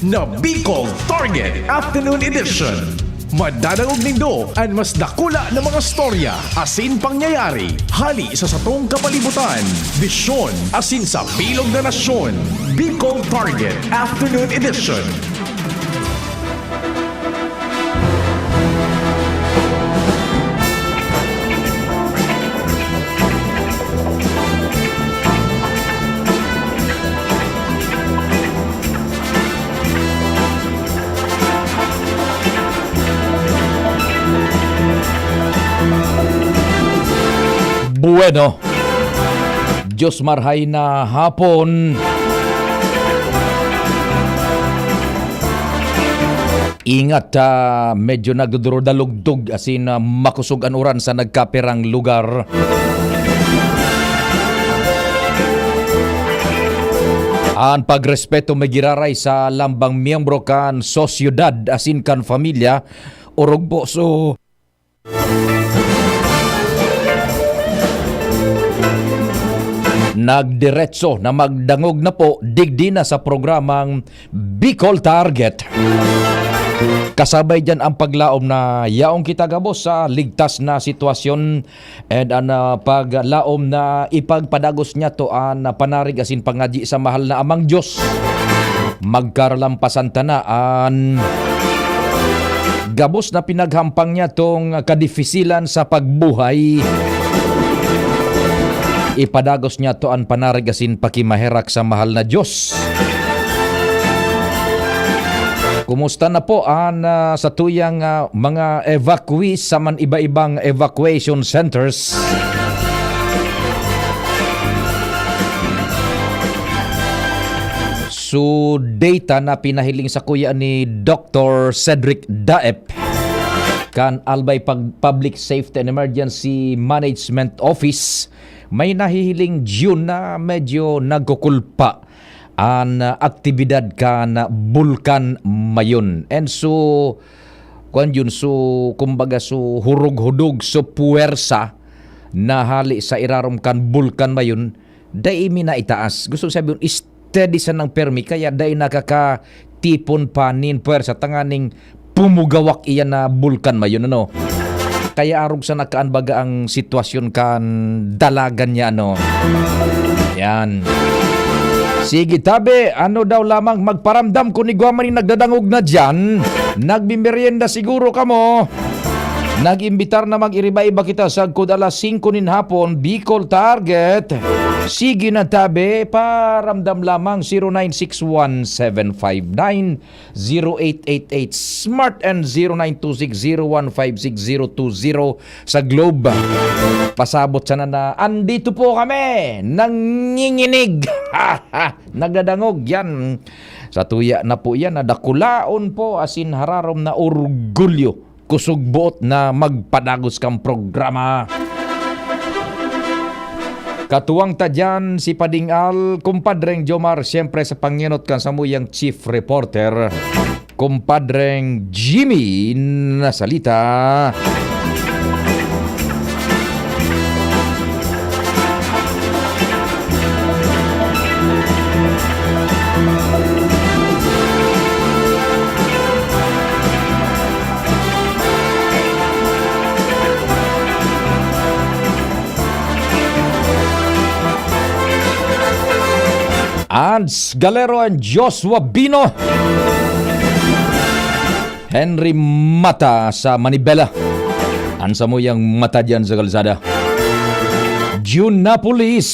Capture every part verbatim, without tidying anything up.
na Bicol Target Afternoon Edition. Madadangog nindo an mas dakula na mga storya asin pangyayari hali sa satong kapalibutan, bisyon asin sa bilog na nasyon. Bicol Target Afternoon Edition. Bueno, Diyos marhay na hapon. Ingat, ah, medyo nagdudurudalugdog asin, ah, makosog an uran sa nagkapirang lugar. An pagrespeto may giraray sa lambang miyembro kan sosyedad asin kan pamilya, orog po. So, nagdiretso na magdangog na po digdi na sa programang Bicol Target. Kasabay diyan ang paglaom na yaon kita gabos sa ligtas na sitwasyon and an, ah, paglaom na ipagpadagos niyato an panarig asin pangadyi sa mahal na Amang Diyos. Magkaralampasan ta na an gabos na pinaghampang niyatong kadifisilan sa pagbuhay. Ipadagos niyato an panarig asin pakimaherak sa mahal na Diyos. Kumusta na po an, ah, satuyang, ah, mga evacuees sa man iba-ibang evacuation centers? So, data na pinahiling sakuya ni Doctor Cedric Daep kan Albay Pag-, Public Safety and Emergency Management Office, may nahihiling June na medyo nagkukulpa an, ah, aktibidad kan Bulkan Mayon. And so, kuwan yun, so, kumbaga, so, hurog-hudog, so, puwersa na hali sa irarom kan Bulkan Mayon, dai mi naitaas. Gusto sabihin, steady sanang permi, kaya dai nakakatipon pa nin puwersa tanganing pumugawak iyan na Bulkan Mayon, ano? Kaya arog sana kaan baga ang sitwasyon kan dalagan niya, ano? Yan. Sige, tabi, ano daw lamang magparamdam kun igwa man nin nagdadangog na diyan? Nagmimerienda siguro kamo? Nag-imbitar na mag-iriba-iba kita sagkod alas singko nin hapon, Bicol Target. Sige na, tabi, paramdam lamang, zero nine six one seven five nine zero eight eight eight Smart and zero nine two six zero one five six zero two zero sa Globe. Pasabot sana na, andito po kami, nanginginig. Nagdadangog, yan. Sa tuya na po yan, na dakulaon po, asin hararom na orgulyo. Kusog boot na magpadagos kang programa. Katuwang ta diyan si Pading Al, Kumpadreng Jomar, siyempre sa pangenot kan samuyang chief reporter, Kumpadreng Jimmy Nasalita. Ans Galero and Joshua Bino. Henry Mata sa Manibela. An samuyang mata diyan sa kalsada. June Napolis.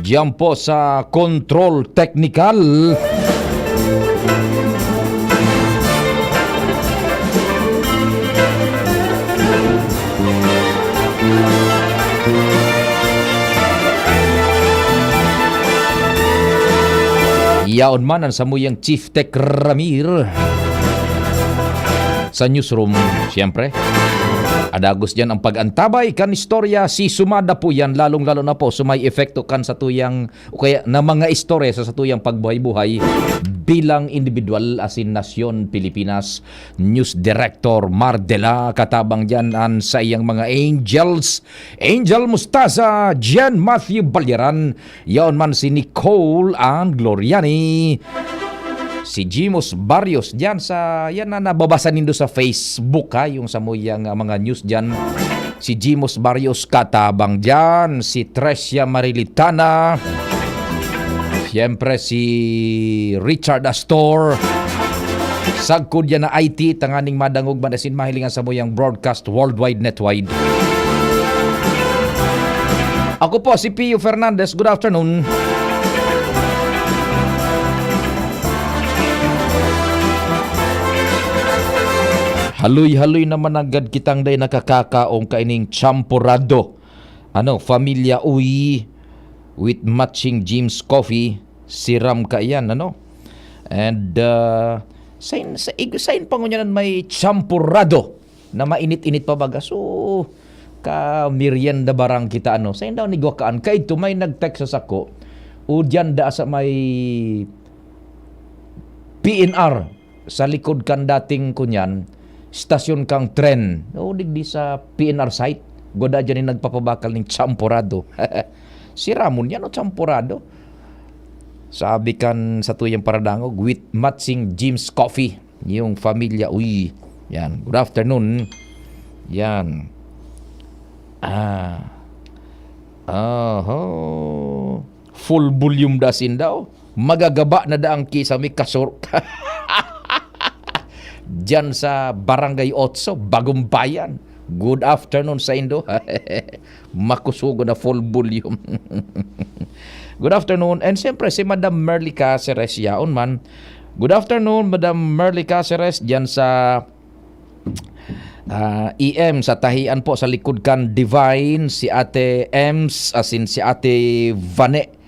Diyan po sa Control Technical. Yaon man an samuyang Chief Tech Ramir sa newsroom, siyempre. Adagos diyan ang pag-antabay kan istorya, si sumada po yan, lalong-lalo na po sa may epekto kan satuyang, o kaya na mga istorya sa satuyang pagbuhay-buhay bilang individual asin nasyon Pilipinas. News Director Mardela, katabang diyan an saiyang mga angels, Angel Mostaza, Jen Matthew Balyaran, yaon man si Nicole and Gloriani. Si Jimos Barrios diyan sa, yan na nababasa nindo sa Facebook, ha, yung sa muyang, ah, mga news diyan. Si Jimos Barrios katabang diyan, si Trecia Marilitana, siyempre si Richard Astor. Sagkod yan na I T, tanganing madangog man asin mahilingan sa muyang broadcast worldwide netwide. Ako po si Pio Fernandez. Good afternoon. Haloy-haloy naman nanggad kitang dai nakakakaong kaining champorado. Ano, familia uy, with matching Jim's Coffee, siram kaiyan, ano? And, ah, sain, sa ig-, sain pa ngunyan may champorado na mainit-init pa baga. So, ka merienda barang kita, ano? Sain daw ni Gwakaan? Kaidto may nag-text sa sako, o diyan da sa may P N R, sa likod kan dating kunyan, stasyon kang tren. O, digdi sa P N R site. Guda dyan yung nagpapabakal ng champorado. Siramon yan o champorado? Sabi kan satuyang paradangog, with matching Jim's Coffee. Yung familia, uy. Yan. Good afternoon. Yan. Ah. Oho. Full volume da sinda, oh. Magagaba na da ang kisame, kasur-, diyan sa Barangay Otso, Bagumbayan. Good afternoon saindo. Makusugo na full volume. Good afternoon. And siyempre, si Madam Merly Caceres yaon man. Good afternoon, Madam Merly Caceres, diyan sa, ah, E M sa tahian po, sa likod kan Divine, si Ate Ems, asin si Ate Vane.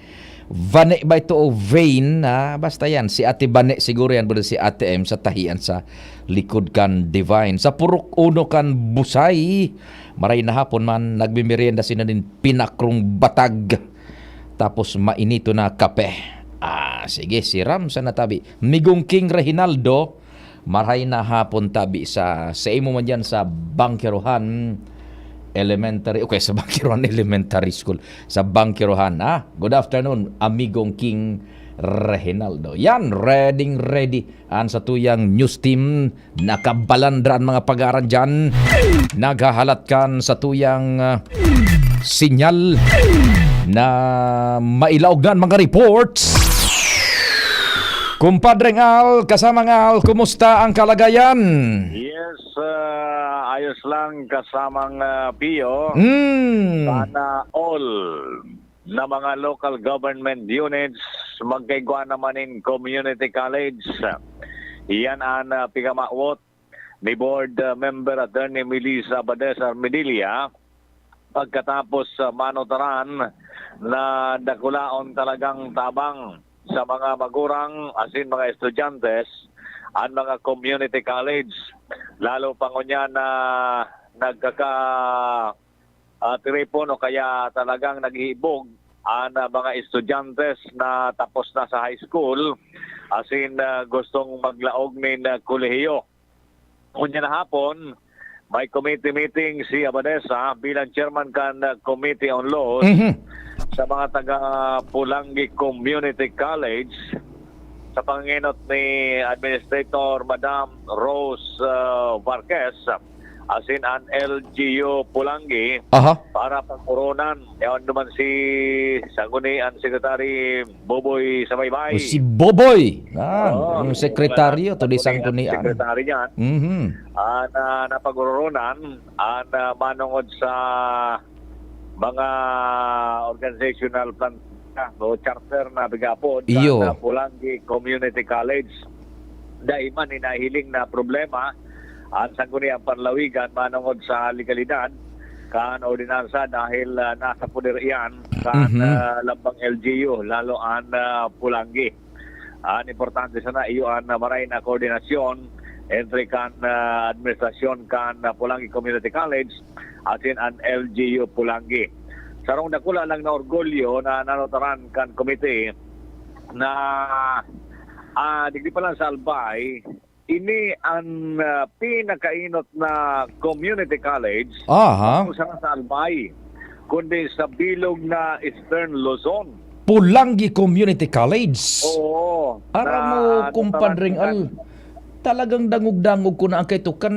Vane ba ito o Vane? Ah, basta yan, si Ate Vane siguro yan, pero si Ate Ems sa tahian sa likod kan Divine. Sa Purok Uno kan Busay, maray na hapon man, nagmimerienda sina nin pinakrong batag. Tapos mainito na kape. Ah, sige, siram sa natabi. Migong King Reginaldo, maray na hapon tabi sa, sa imo man dyan sa Bangkerohan Elementary, okay, sa Bangkerohan Elementary School, sa Bangkerohan, ah. Good afternoon, amigong King Reginaldo. Yan, ready, ready. An satuyang news team, nakabalandra an mga pag-aaran diyan. Naghahalat kan satuyang, ah, sinyal na mailaog na an mga reports. Kumpadreng Al, kasamang Al, kumusta ang kalagayan? Yes, ah, ayos lang, kasamang, ah, Pio. Mm. Sana all na mga local government units magkaigwa naman in community college. Yan an, ah, pikamawot ni Board, ah, Member Attorney Melissa Abadesa Armedilla pagkatapos, ah, manutaran na dakulaon talagang tabang sa mga magurang asin mga estudyante an mga community college, lalo pa ngunyan na nagkaka- ah, tiripon o kaya talagang naghihibog an, ah, mga estudyante na tapos na sa high school, asin, ah, gustong maglaog nin, ah, kolehiyo. Ngunyan na hapon, may committee meeting si Abadesa bilang chairman kan, ah, Committee on Laws Mhm. sa mga taga Pulangi Community College sa pangenot ni Administrator Madam Rose, ah, Varquez, asin an L G U Pulangi Aha. para pag-oronan. Yaon naman si Sanggunian Secretary Boboy Samaybay. O, si Boboy! Yan, Oo, yung sekretaryo, yan, to di yan, Sanggunian. Sekretary niyan. Mhm. Ah, na, napag-oronan, ah, na manungod sa mga organizational plan, ah, o charter na pig-aapod Iyo. kan, ah, Pulangi Community College. Dai man hinahiling na problema an Sangguniang Panlawigan manungod sa legalidad kan ordinansa dahil, ah, nasa poder iyan kan, Mhm. ah, lambang L G U, lalo an, ah, Pulangi. An importante sana iyo an, ah, maray na koordinasyon entre kan, ah, administrasyon kan, ah, Pulangi Community College asin an L G U Pulangi. Sarong dakula lang na orgulyo na nanotaran kan komite na, ah, digdi pa lang sa Albay, ini an, ah, pinakainot na community college, Aha. bako sana sa Albay, kundi sa bilog na Eastern Luzon. Pulangi Community College. Oo. Aram mo, na, kumpadring natarangan. Al, talagang dangog-dangog ko na ang kaito. Kan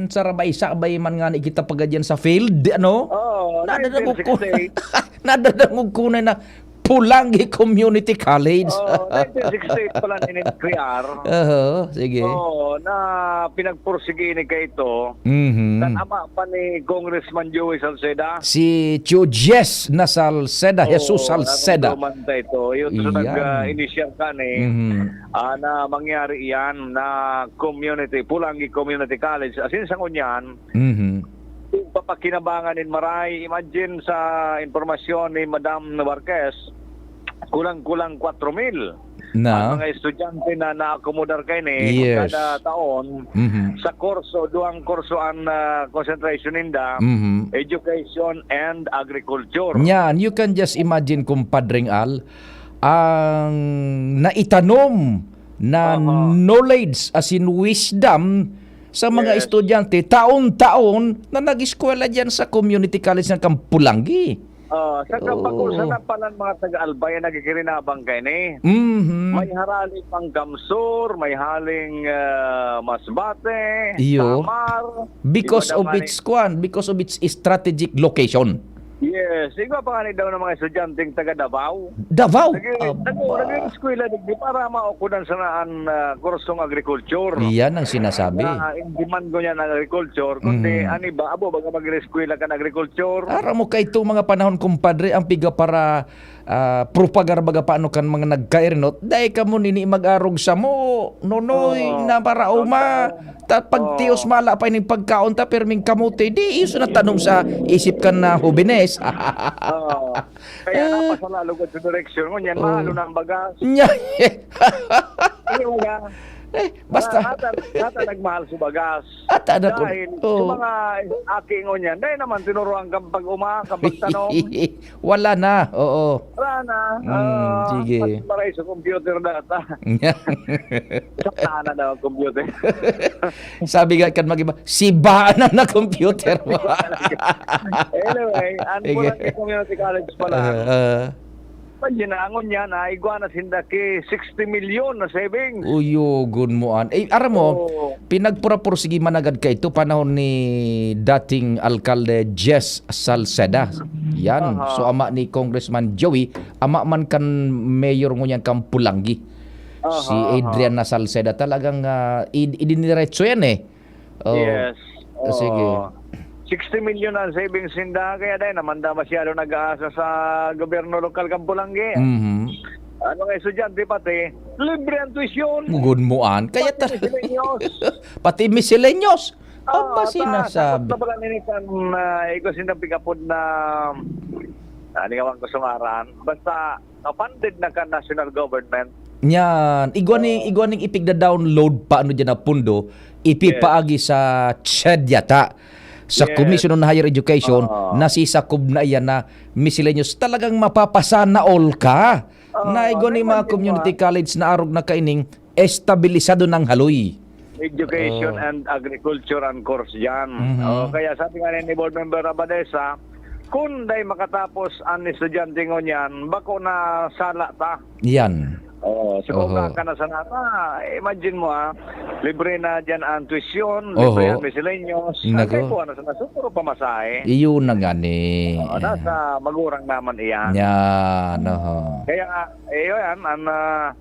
sarabay-sabay man nga ni kita pagadiyan sa field, ano? Oo, Nadadangog ko. nineteen sixty-eight. Nadadangog ko na na Pulangi Community College. Oo, nineteen sixty-eight pala ni Nin Criar. Oho, sige. Oo, na pinagpursige ni kaito. Mhm. Kan ama pa ni Congressman Joey Salceda. Si Tio Jess na Salceda, Oo, Jesus Salceda. naramdaman ta ito. Yun, so Iyan. nag, ah, initial ka ni, Mhm. ah, na mangyari iyan na community, Pulangi Community College. Asin sa ngunyan, Mhm. papakinabangan nin maray. Imagine sa impormasyon ni Madam Marquez, kulang-kulang kwatro mil Na? ang mga estudyante na naakomodar kaini Yes. kada taon Mhm. sa kurso, duwang kurso an, ah, concentration ninda, Mhm. education and agriculture. Nyan, you can just imagine, kumpadring Al, ang naitanom na Aha. knowledge asin wisdom sa mga Yes. estudyante taon-taon na nag-eskwela diyan sa community college ng Kampulanggi. Ah, sa Oo. Kapakusan na pala ang mga taga-Albay ang nagkikirinabang kaini. Mhm. May haraling Panggam Sur, may haling, ah, Masbate, Iyo. Samar, Because iba of naman its eh. kwan, because of its strategic location. Yes, igwa pa nga ni daw ng mga estudyanteng taga Davao. Davao? Nag-, Aba. nag-, nag-eskwela digdi para maokodan sana an, ah, kursong agriculture. Iyan ang sinasabi. Na in demand ko niyan ang agriculture, kundi Mhm. an iba, abo, baga mag-eskwela kan agriculture. Aram mo, kaitong mga panahon, kumpadre, ang piga para, ah, propagar baga paano kan mga nagkairinot, dai kamo nini mag-arog samo, Nonoy, Oo. na para uma. Oo. Ta-, pag Oo. tios mala pa ining pagkaon ta, perming kamote, di iso na tanom sa isip kan na hobenes. Oo. Kaya Ah. napasala lugod sa direksyon. Ngunyan, Oo. mahalo na ang bagas. Nya-, Hindi mo na. Eh, basta. Hata, hata nagmahal sa bagas. Hata na po. Dahil Oo. sa mga aki ngunyan, dahil naman tinuruan kang pag-uma, kang pagtanom. Wala na, oo. Wala na. Mm, Ah, sige. Mas maray sa computer data. Sa na daw ang computer. Sabi nga kan mag-iba, "Siba na na computer mo." Anyway, ang Sige. Pulangi Community College pala. Ah, ah. Pag ginangon niya, naigwa na sinda ki sixty milyon na savings. Uyogon mo an. Eh, aram mo, Oo. pinagpura-pursige man agad kaito panahon ni dating Alkalde Jess Salceda. Yan. Aha. So, ama ni Congressman Joey, ama man kan mayor ngunyan kan Pulanggi. Aha, Si aha. Adrian na Salceda. Talagang, ah, id-, idiniretso yan eh. Oh. Yes. Ah, sige. Oo. Sixty milyon ang savings ninda, kaya dahil naman da masyado nag-aasa sa gobyerno lokal kan Pulanggi. Mhm. Ang mga estudyante pati, libre ang tuition. Gun mo an. Kaya Pati ta-, miscellaneous. Pati miscellaneous. Ah, Ang ba ta-, sinasabi? sakot na pala nini kan, ah, ikaw sindang pikapod na, ah, lingawan ko sa ngaran. Basta, ah, funded na kan national government. Yan. Igwa ni, Oo. igwa ning ipigda-download pa ano dyan na pundo, ipipaagi Yes. sa CHED yata, sa Yes. Commission on Higher Education, Oo. na sisakob na iyan na miscellaneous. Talagang mapapasana all ka. Oo, Na igwa ni mga nagmandin community pa. college na arog na kaining estabilisado ng haloy. Education Oo. and agriculture ang course dyan. Mhm. O, kaya sabi nga ni Board Member Abadesa, kung dai makatapos ang estudyante ngunyan, bako na sala ta. Yan. Oh, so kung Oho. ka na sana ta, imagine mo, ah, libre na dyan ang tuition, libre Oho. ang miscellaneous. Ang Nako. kaipuhan na sana, siguro pamasahe. Iyon na nga ni. Oo, nasa magurang naman iyan. Yan, oho. Kaya, eh, yun, ang, ah,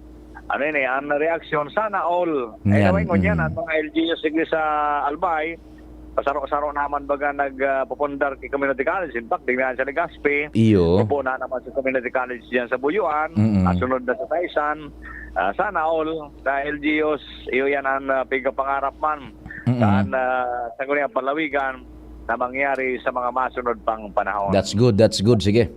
ano yun eh, ang reaksyon, sana all. Eh, Yan, naway ngunyan, mm. ang mga L G U sigli sa Albay, pasaro-saro naman baga nag, ah, pupundar ki community college. In fact, di nga sa Legazpi, Iyo. pupo na naman sa community college dyan sa Buyuan, Mm-mm. ah, sunod na sa Taisan. Ah, sana all, sa L G Us, iyo yan ang, ah, pigapangarap man. Mm-mm. Saan, ah, sa ngunyan palawigan na mangyari sa mga masunod pang panahon. That's good, that's good. Sige.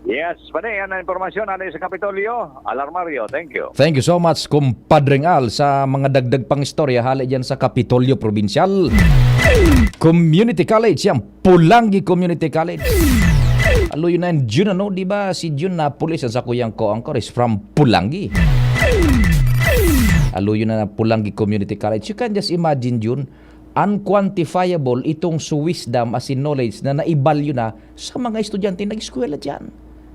Yes, pwede. Yan ang impormasyon hali sa Kapitolyo. Alarmario, thank you. Thank you so much, Kumpadreng Al, sa mga dagdag pang istorya hali dyan sa Kapitolyo Provincial Community College, yan, Pulangi Community College. Alo yun na yun, Jun, ano? Di ba si Jun Napoles, ang sakuyang co-anchor, is from Pulangi? Alo yun na Pulangi Community College. You can just imagine, Jun, unquantifiable itong su wisdom as in knowledge na naibalyo na sa mga estudyante nag-eskwela dyan.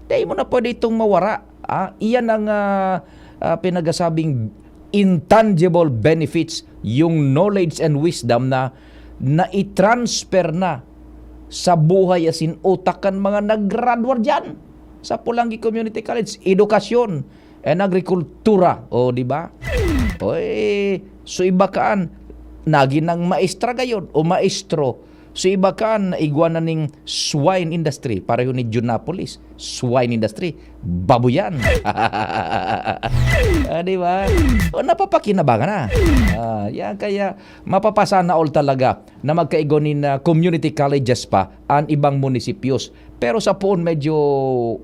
Dahil mo na pwede itong mawara. Ah, iyan ang ah, ah, pinagasabing intangible benefits, yung knowledge and wisdom na nai-transfer na sa buhay as in utak kan mga naggraduar dyan sa Pulangi Community College. Edukasyon and agrikultura, o di ba? Oy, so iba kaan, nagin ng maestra gayod o maestro. So iba kaan, igwa na ning swine industry, pareho ni Junapolis. Swine industry, baboyan. Ah, di ba? O, napapakinabangan na. Ah, yan, kaya mapapasana all talaga na magkaigo nin ah, community colleges pa an ibang munisipios. Pero sa poon medyo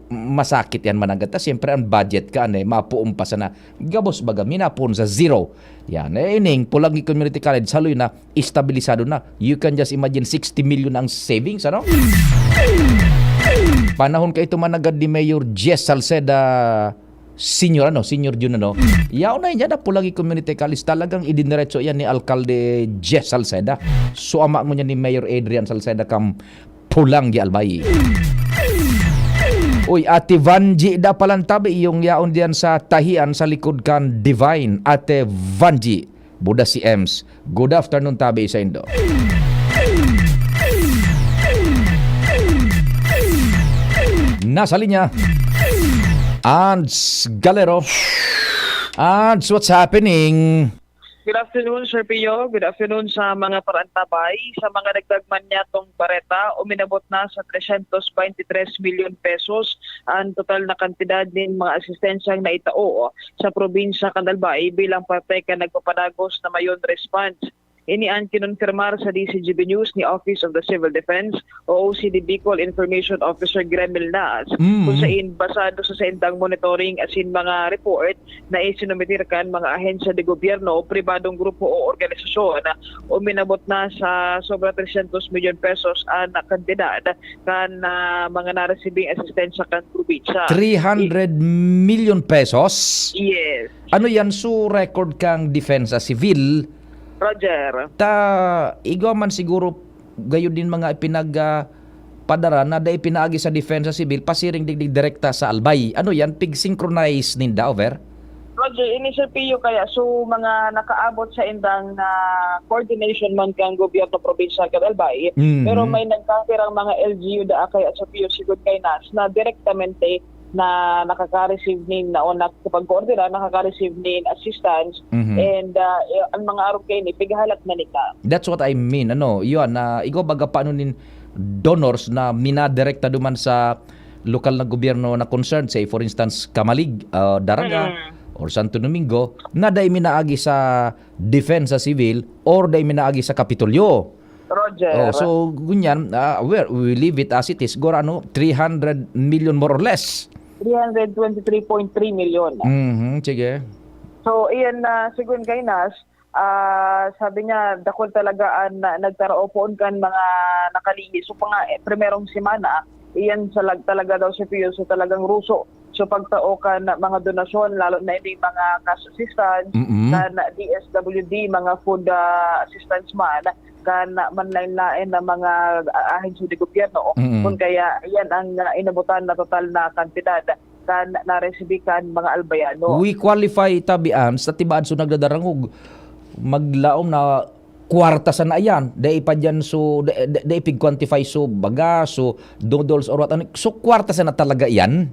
masakit yan mananggad. Ta siyempre ang budget ka, ano, eh, mapoon pa sana. Gabos baga, minapoon sa zero. Yan. Eh, ining Pulangi Community College, haloy na, estabilisado na. You can just imagine, sixty million ang savings, ano? Panahon ka ito mananggad ni Mayor Jess Salceda Senior, ano, Senior Jun, ano? Yaon na yan, na Pulangi Community College. Talagang idiniretso yan ni Alkalde Jess Salceda. So, ama mo niya ni Mayor Adrian Salceda kam Pulangi, Albay. Uy, Ate Vanji da palan tabi, yung yaon diyan sa Tahian sa likod kan Divine. Ate Vanji, buda si Ems. Good afternoon tabi sa indo. Nasa linya, Ans Galero. Ans, what's happening? Good afternoon, Sir Pio. Good afternoon sa mga paraantabay. Sa mga dagdag man niyatong bareta, uminabot na sa tresyentos baynte tres milyon pesos ang total na kantidad nin mga asistensyang naitao sa probinsya kan Albay bilang parte kan nagpapadagos na mayon response. Ini an kinonfirmar sa D C G B News ni Office of the Civil Defense o O C D Bicol Information Officer Gremil Nas, Mm. kung sain basado sa saindang monitoring asin mga report na isinumitir kan mga ahensya de gobyerno, pribadong grupo o organisasyon, uminabot na sa sobra tresyentos milyon pesos an kantidad kan ah, mga naresibing asistensya kan probinsya. Three hundred million pesos? Yes. Ano yan? So, record kang Depensa Civil? Roger. Ta, igwa man siguro gayo din mga ipinag ah, padara na dai pinaagi sa Depensa Civil, pasiring digdig direkta sa Albay. Ano yan? Pig-synchronize ninda, over? Roger, ini Sir Pio kaya, so mga nakaabot sa indang ah, coordination man kang gobyerno probinsyal kan Albay, Mhm. pero may nagkapirang mga L G U da kaya Sir Pio, sigod kay Nas, na direktamente na nakaka-receive nin, na o nakikipag-coordinate, nakaka-receive nin assistance, Mhm. and ah, i- ang mga arog kaini, pigahalat na nika. That's what I mean. Ano, yun, na igwa baga paano nin donors na minadirekta duman sa lokal na gobyerno na concerned, say for instance, Camalig, ah, Daraga, Mm. or Santo Domingo, na dai minaagi sa Depensa Civil or dai minaagi sa Kapitolyo. Roger. Oh, so, gunyan, ah, well, we leave it as it is. Gora, ano, three hundred million more or less. Three hundred twenty-three point three million. Mhm, sige. So, iyan na, sigun kay Nas, ah, sabi niya, dakul talaga an na, nagtaraopon kan mga nakalihi. So, mga eh, primerong semana, iyan sa lag, talaga daw si Pio, so talagang ruso. So, pagtao kan mga donasyon, lalo na ini mga cash assistance, Mm-mm. kan D S W D, mga food ah, assistance man, kan manlain-lain na mga ah, ahensya de gobyerno. Mm-mm. Kung kaya, iyan ang ah, inabutan na total na kantidad kan naresibi kan mga Albayano. We qualify tabian sa tibaad so nagdadarangog maglaom na kwarta sana iyan. Dai pa diyan so, da- da- dai pig-quantify so baga, so noodles or what. Ano, so kwarta sana talaga iyan?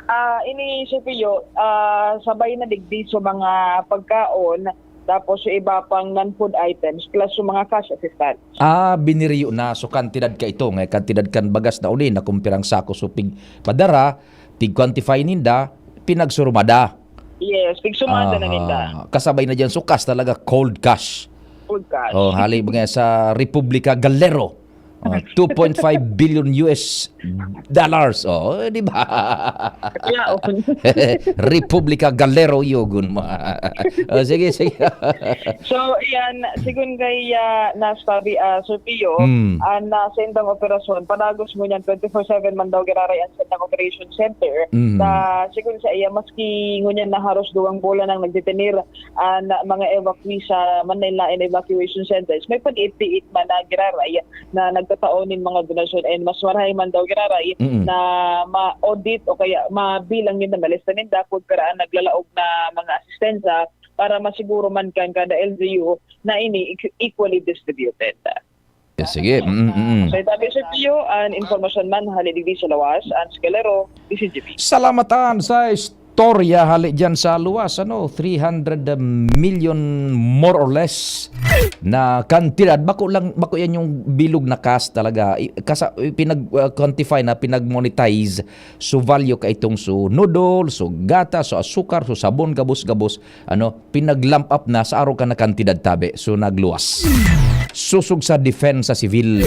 Ah, ini Sir Pio, ah, sabay na digdi so mga pagkaon, tapos yung iba pang non-food items, plus yung mga cash assistance. Ah, biniriyo na. So kantidad ka ito. Ngay kantidad kan bagas na uli na kung pirang sako so pig padara, pig-quantify ninda, pinagsurumada. Yes, pigsumada na Aha. ninda. Kasabay na diyan so cash talaga, cold cash. Food cash. Oh, hali ba nga sa Republika Galero? Ah, two point five billion U S dollars. Oh, di ba? Yaon. Republika Galero, yogon mo. Oh, sige, sige. So, iyan, sigun kay, ah, Nas Tabi, ah, Sir Pio, Mm. ang, ah, saindang operasyon, padagos ngunyan, twenty-four seven man daw giraray ang saindang operation center. Mm. Na, sigun sa iya, maski ngunyan na haros duwang bulan ang nagdetener ang mga evacuee sa man na lain na evacuation centers, may pag-iit-iit man na giraray na nagtatao nin mga donasyon, and mas marahay man daw giraray Mm. na ma-audit o kaya mabilang ninda, malista ninda kung pira ang naglalaog na mga asistensya para masiguro man kan kada L G U na ini equ-, equally distributed. Yes, sige. Mm, mm, mm. So, itabi sa Pio, an impormasyon man hali digdi sa lawas, an Sigalero, D C G P. Salamatan sa istorya hali diyan sa luwas, ano, three hundred million more or less na kantidad. Bako lang, bako yan yung bilog na cash talaga. I-, kasa-, pinag-, uh, quantify na, pinag-monetize. So, value ka itong so noodle, so gata, so asukar, so sabon, gabos-gabos, ano, pinag-lump up na sa arog ka na kantidad tabi. So, nagluwas. Susog sa depensa sivil.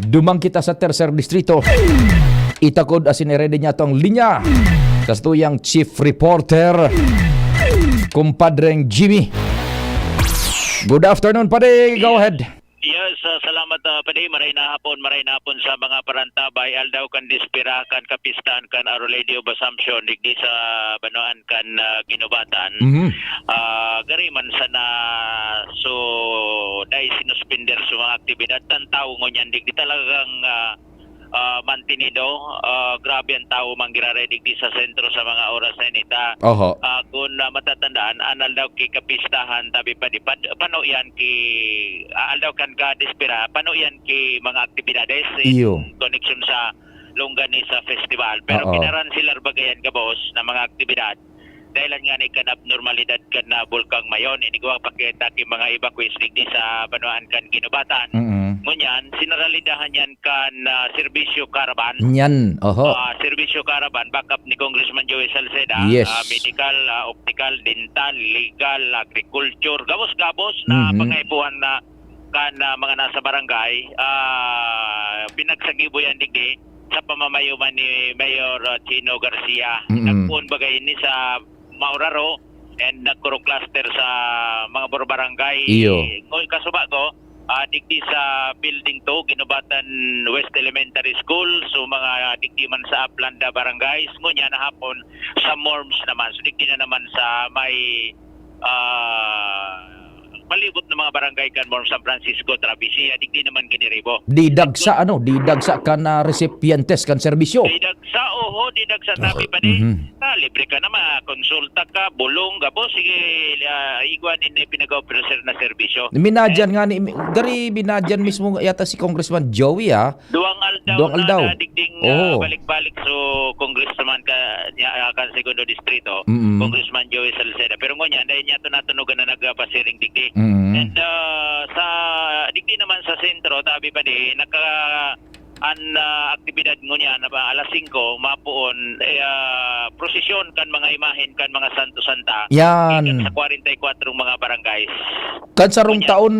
Duman kita sa Tercer Distrito. Itakod asin i-ready niya tong linya. Sa tuyang chief reporter, kumpadreng Jimmy. Good afternoon, padi. Go ahead. Yes, ah, salamat, ah, padi. Maray na hapon, maray na hapon sa mga parantabay. Aldaw kan dispira, kan kapistahan, kan Our Lady of Assumption, digdi sa banwaan kan, ah, Guinobatan. Mhm. Ah, gari man sana, so, dai sinuspender sa mga aktibidad. Tan tawo ngunyan, digdi talagang, ah, ah, mantenido. Ah, grabe ang tawo man giraray digdi sa sentro sa mga oras na ini ta. Oho. Ah, kun, ah, matatandaan, an aldaw ki kapistahan, tabi pa di pad-, pano yan ki, ah, aldaw kan kadispira, pano yan ki mga aktibidades in Iyo. koneksyon sa longganisa festival. Pero Oo. kinaransilar baga yan gabos na mga aktibidad. Dahilan ngani kan abnormalidad kan, ah, Bulkang Mayon, inigwa pa kita ki mga evacuees digdi sa banwaan kan Guinobatan. Mm. Ngunyan, sinaralidahan yan kan, ah, serbisyo caravan. Nyan, oho. Ah, serbisyo caravan, backup ni Congressman Joey Salceda. Yes. Ah, medical, ah, optical, dental, legal, agriculture, gabos-gabos na Mhm. pangaipuhan na kan, ah, mga nasa barangay. Ah, pinagsagibo yan digdi sa pamamayo man ni Mayor, ah, Chino Garcia. Mm. Nagpoon baga ini sa Mauraro and nagkuro-cluster sa mga bor-, barangay. Iyo. Ngun-, kasubago, ah, digdi sa Building two, Guinobatan West Elementary School, so mga digdi man sa Aplanda Barangays, ngunyan na hapon sa Morms naman. So, digdi na naman sa may, ah, palibot na mga barangay kan Morms, San Francisco, Travisia, digdi naman giniribo. Didag sa ano, didag sa kan, ah, recipientes kan serbisyo. Didag sa, oho, didag sa tabi pa di. Mhm. Ah, libre ka na, makonsulta ka, bulong, gabos, sige, ah, igwa nin pinag-offer na serbisyo. Minadyan Eh, nga ni, gari, minadyan mismo yata si Congressman Joey, ah. Duwang aldaw Duwang na aldaw. na digding, ah, Oho. balik-balik so Congressman ka, niya, ah, kan Segundo Distrito, Mm. Congressman Joey Salceda. Pero ngunyan, dahil niya ito natunugan na nagpasiring digdi. Mm. And, ah, sa digdi naman sa sentro, tabi pa di, naka, an, ah, aktibidad ngunyan na ba, alas singko, mapoon, eh, ah, prosesyon kan mga imahen kan mga santo-santa. Yan. Gikan sa kwarenta y kwatro mga barangays. Kan sarong Ngunyan. taon,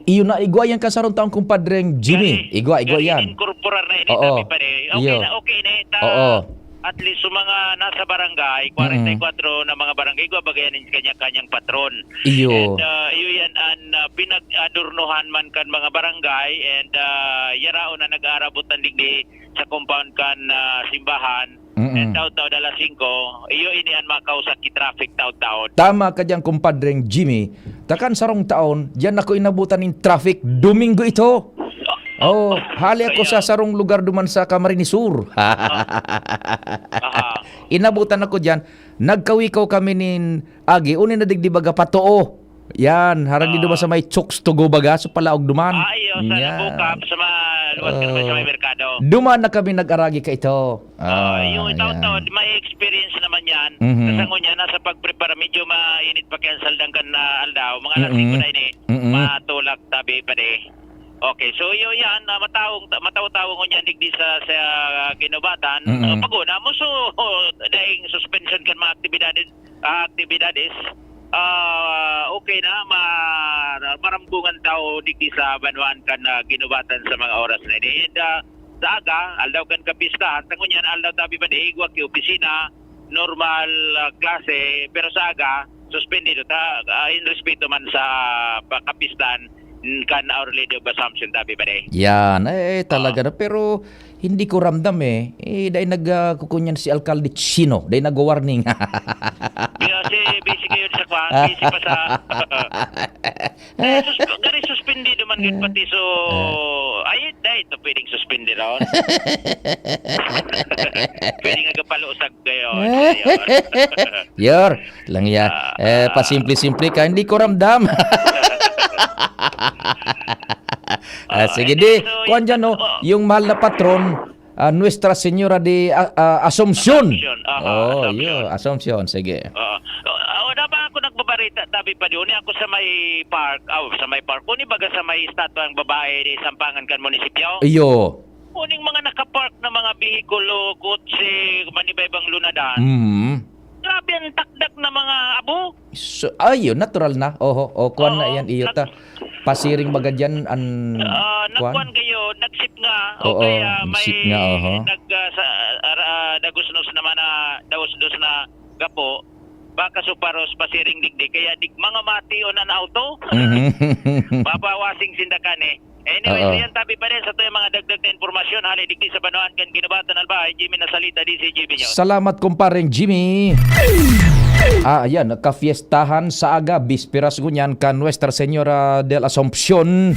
iyo na, igwa yan kan sarong taon, kumpadreng Jimmy. Gani, Igwa, igwa gani yan. incorporar na ini, Oo. tabi pa di. Okay Iyo. na, okay na ita. Oo. At least, sa mga nasa barangay, Mm. kwarenta y kwatro na mga barangay, igwa baga yan in kanya-kanyang patron. Iyo. And, ah, iyo yan an, ah, pinag-adornohan man kan mga barangay, and, ah, yaraon na nag-aarabot na digdi sa compound kan, ah, simbahan. Mm-mm. And taud-taud alas singko, iyo ini an makausa ki traffic taud-taud. Tama ka diyan, kumpadreng Jimmy. Takan sarong taon, diyan ako inabutan nin traffic. Domingo ito. Oh, hali ako Kaya sa sarong lugar duman sa Camarines Sur. Aha. Inabutan ako diyan. Nagkawikaw kami nin agi. Uni na digdi baga patoo. Yan, harani Ah. duman sa may Chooks to Go baga, so palaog duman. Ah, iyo, sa Yan. Lubukab, sa ma-, luwas ka naman sa may Ah. merkado. Duman na kami nag-aragi ka ito. Ah, Ah, yung itaw-taw, yan. may experience naman yan. Mhm. Kasi ngunyan, nasa pagprepara, medyo mainit pa kaya ang saldang kan na aldaw. Mga alas Mm-mm. singko na ini, Mm-mm. matulak, tabi pa di. Okay, so yun yan, ah, mataong, mataw-tawo ngunyan digdi sa, sa Guinobatan. Mm-mm. Ah, pag-una mo, so, oh, daing suspension kan mga aktibidades, ah, aktibidades. Ah, okay na, ma-, marambungan tao digdi sa banwaan kan, ah, ginubatan sa mga oras na ini. And, ah, sa aga, aldaw kan kapistahan, ta ngunyan, aldaw tabi pa di, igwa ki opisina, normal, ah, klase, pero sa aga, suspendido ta, ah, in respeto man sa pa-, kapistahan, mm, kan Our Lady of Assumption, tabi pa di. Yan, eh, talaga na. Pero hindi ko ramdam eh. Eh, dahil nag, ah, kukunyan si Alkalde Chino, dahil nag-warning. Busy, busy kayo sa kwan, busy pa sa Eh, sus-, gari suspendido man gud pati, so, ay, dai ito pwedeng suspindi ron. Pwede nga kapalusag kayo. Yor, lang ya. Eh, pasimple-simple ka, hindi ko ramdam. Ah, sige, di, kuwan dyan, no? Yung mahal na patron, ah, Nuestra Señora de, ah, ah, Assumption. Assumption, aha, Oo, Assumption. Yun, Assumption, sige. Oo. Ah, wala pa ako nagbabarita, tabi pa doon. Ako sa may park, aw, sa may park. Kung baga sa may estatwa ng babae, di sampangan kan munisipyo. Iyo. Kuning mga nakapark na mga bihikulo, kotse, manibaybang lunadan. Mm. Grabe ang takdak na mga abo. So, ayun, natural na. Oho, o, kuwan na Oo, yan, iyo nag- ta. Pasiring baga dyan, an, Ah, kuwan? Nagkuwan kayo, nagsip nga, o Oo, kaya may nagsip nga, oho. nag, ah, sa, ah, ah, dagusnos naman na, dausdos na gapo, baka suparos pasiring digdi, kaya dig mga mati on an auto. Mhm. Papawasing sinda kan eh. Anyway, Oo. Yan tabi pa rin sa tuyang mga dagdag na impormasyon, hali digdi sa Banwaan kan Ginubatan Alba, ay Jimmy Nasalita, D C G B News. Salamat, kumpareng Jimmy. Ah, ayan, kafiestahan sa aga, bisperas ngunyan kan Nuestra Señora del Assumpcion,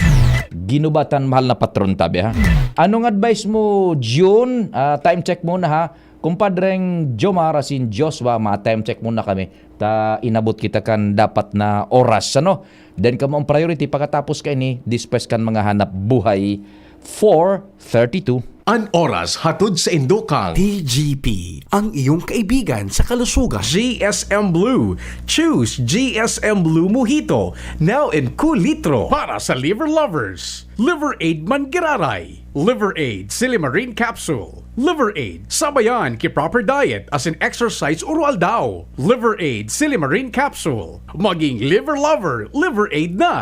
ginubatan mahal na patron tabi, ha? Anong advice mo, June? Ah, time check muna, ha? Kumpadreng Jomar asin Joshua, ma-time check muna kami. Ta inabot kita kan dapat na oras, ano? Then kamo ang priority pakatapos kaini, despues kan mga hanap buhay, four thirty-two. An oras hatod sa indo kan T G P, ang iyong kaibigan sa kalusugan. G S M Blue. Choose G S M Blue Mojito, now in kulitro. Para sa liver lovers, Liver Aid Manggiraray, Liver Aid Silimarin Capsule, Liver Aid sabayan ki proper diet asin exercise uro-aldaw. Liver Aid Silimarin Capsule. Maging liver lover, Liver Aid na!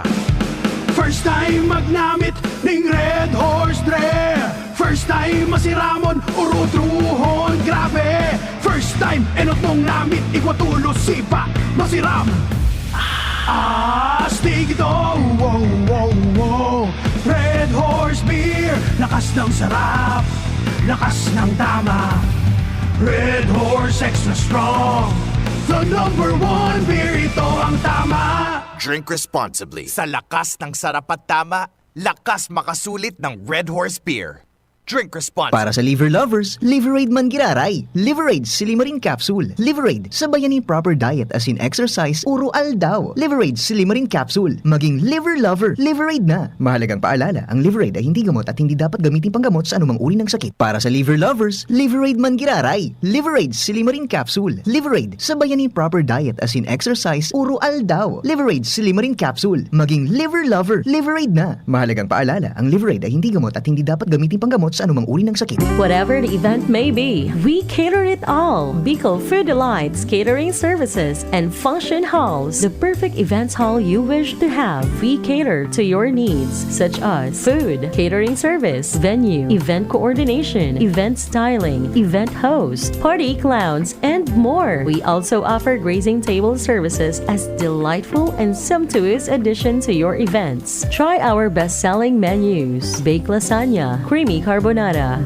First time magnamit ning Red Horse Dre. First time masiramon, urutruhon, grabe. First time, enot mong namit, igwa tulos, sipa, masiram. Astig ito, wow, wow, wow. Red Horse Beer, lakas ng sarap, lakas ng tama. Red Horse Extra Strong, the number one beer, ito ang tama. Drink responsibly. Sa lakas ng sarap at tama, lakas makasulit ng Red Horse Beer. Drink responsibly. Para sa liver lovers, Liver Aid Manggiraray, Liver Aid Silimarin Capsule, Liver Aid sabayan ni proper diet asin exercise uro-aldaw, Liver Aid Silimarin Capsule, maging liver lover, Liver Aid na. Mahalagang paalala, ang Liver Aid ay hindi gamot at hindi dapat gamitin panggamot sa anumang uri ng sakit. Para sa liver lovers, Liver Aid Manggiraray, Liver Aid Silimarin Capsule, Liver Aid sabayan ni proper diet asin exercise uro-aldaw, Liver Aid Silimarin Capsule, maging liver lover, Liver Aid na. Mahalagang paalala, ang Liver Aid ay hindi gamot at hindi dapat gamitin panggamot sa anumang uri ng sakit. Whatever the event may be, we cater it all. Bicol Food Delights Catering Services and Function Halls, the perfect events hall you wish to have. We cater to your needs, such as food, catering service, venue, event coordination, event styling, event host, party clowns, and more. We also offer grazing table services as delightful and sumptuous addition to your events. Try our best-selling menus: baked lasagna, creamy carbonara,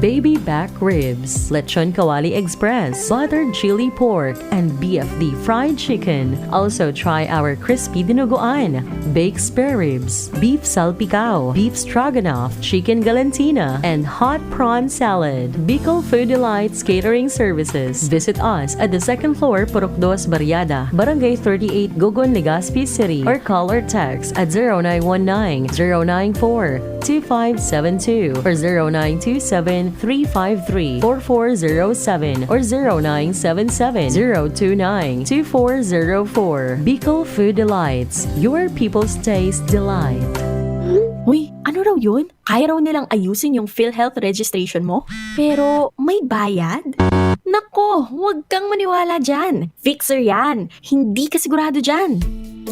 baby back ribs, lechon kawali express, buttered chili pork, and B F D fried chicken. Also try our crispy dinuguan, baked spare ribs, beef salpicao, beef stroganoff, chicken galantina, and hot prawn salad. Bicol Food Delights Catering Services. Visit us at the second floor, Purok Dos Barriada, Barangay thirty-eight, Gogon, Legazpi City, or call or text at zero nine one nine, zero nine four, two five seven two or zero nine two seven, three five three, four four zero seven or zero nine seven seven, zero two nine, two four zero four. Bicol Food Delights, your people's taste delight. Uy, ano raw yun? Kaya raw nilang ayusin yung PhilHealth registration mo, pero may bayad? Nako, huwag kang maniwala dyan. Fixer yan. Hindi ka sigurado dyan.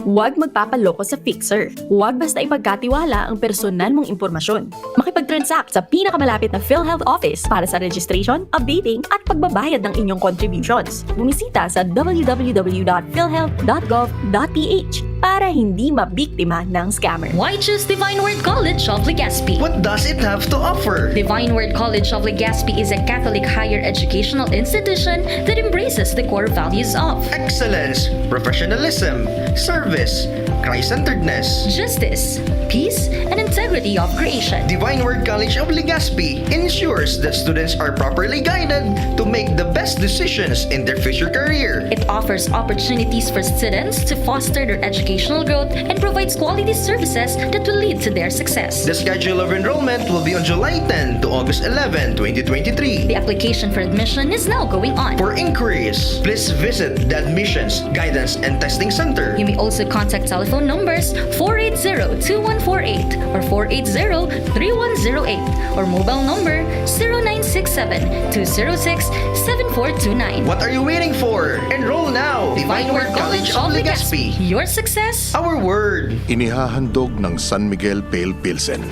Huwag magpapaloko sa fixer. Huwag basta ipagkatiwala ang personal mong impormasyon. Makipag-transact sa pinakamalapit na PhilHealth office para sa registration, updating, at pagbabayad ng inyong contributions. Bumisita sa w w w dot philhealth dot gov dot p h para hindi mabiktima ng scammer. Why choose Divine Word College of Legazpi? What does it have to offer? Divine Word College of Legazpi is a Catholic higher educational institution that embraces the core values of Excellence, professionalism, service, Christ-centeredness. Justice, peace, and integrity of creation. Divine Word College of Legazpi ensures that students are properly guided to make the best decisions in their future career. It offers opportunities for students to foster their educational growth and provides quality services that will lead to their success. The schedule of enrollment will be on July ten to August eleven, twenty twenty-three. The application for admission is now going on. For inquiries, please visit the Admissions, Guidance, and Testing Center. You may also contact telephone numbers four eight zero two one four eight or four eight zero three one zero eight or mobile number zero nine six seven two zero six seven four two nine. What are you waiting for? Enroll now! Divine Word College of Legazpi. Your success. Our word. Inihahandog ng San Miguel Pale Pilsen.